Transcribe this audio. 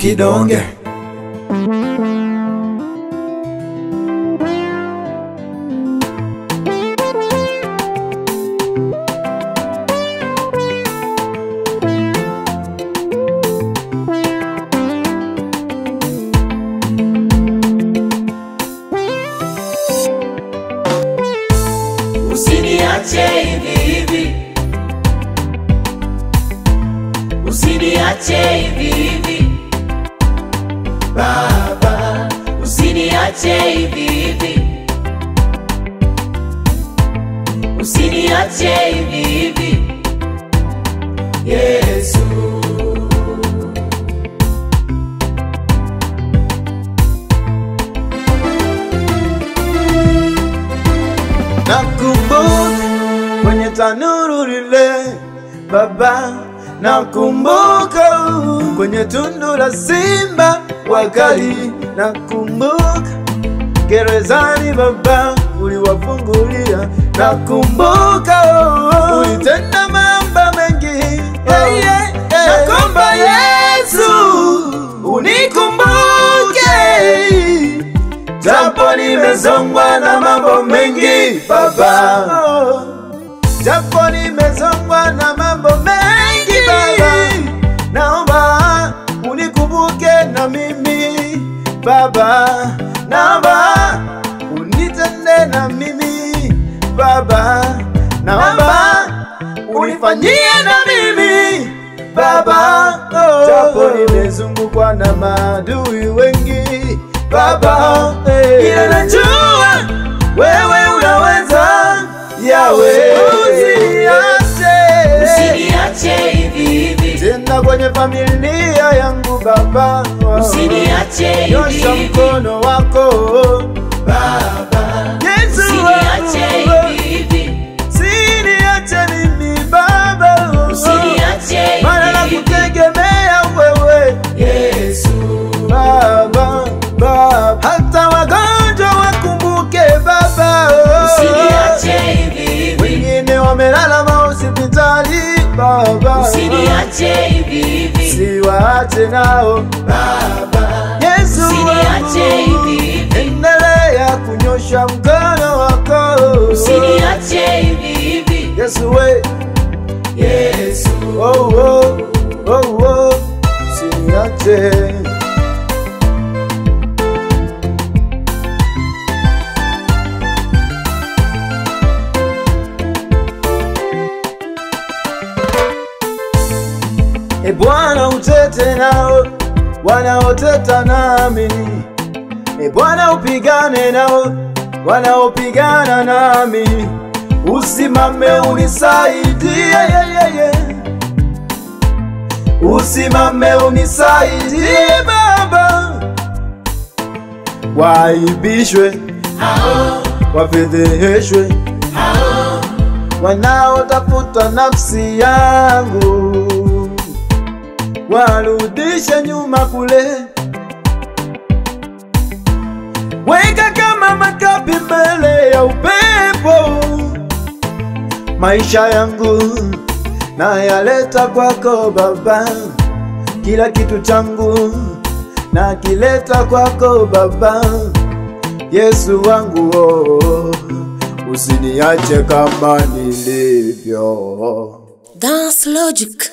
Kidonge. Usiniache hivi hivi, usiniache hivi hivi Baba, usiniache hivi hivi, usiniache hivi hivi Yesu. Nakumbuka kwenye tanuru lile Baba, nakumbuka kwenye tundu la simba wakali, nakumbuka gerezani Baba uliwafungulia, nakumbuka ulitenda mambo mengi. Nakomba Yesu unikumbuke, japo nimezongwa na mambo mengi Baba, japo nimezongwa na mambo mengi Baba, naomba unikumbuke na mimi Baba, naomba unitende na mimi Baba, naomba unifanyie na mimi Baba, japo nimezungukwa na maadui wengi Baba, ila najua wewe unaweza Yawe. Usiniache, usiniache hivi hivi tena kwenye familia yangu Baba, usiniache hivi nyosha hivi mkono wako Baba, Yesu, usiniache hivi hivi, usiniache mimi Baba, usiniache maana hivi hivi nakutegemea wewe Yesu. Baba, Baba, hata wagonjwa wakumbuke Baba, Usiniache hivi hivi, wengine wamelala mahospitali Baba, usiniache hivi hivi siwaache nao Baba, Yesu usiniache wangu, hivi hivi, endelea kunyosha mkono wako, usiniache hivi hivi Yesu we, Yesu. oh, oh, oh, oh, usiniache. E Bwana utete nao wanaoteta nami, E Bwana upigane nao wanaopigana nami, usimame unisaidie, usimame unisaidie Baba, waibishwe wafedheheshwe wanaotafuta nafsi yangu, warudishe nyuma kule, weka kama makapi mbele ya upepo. Maisha yangu nayaleta kwako Baba, kila kitu changu nakileta kwako Baba, Yesu wangu, oh, usiniache kama nilivyo. Dance Logic.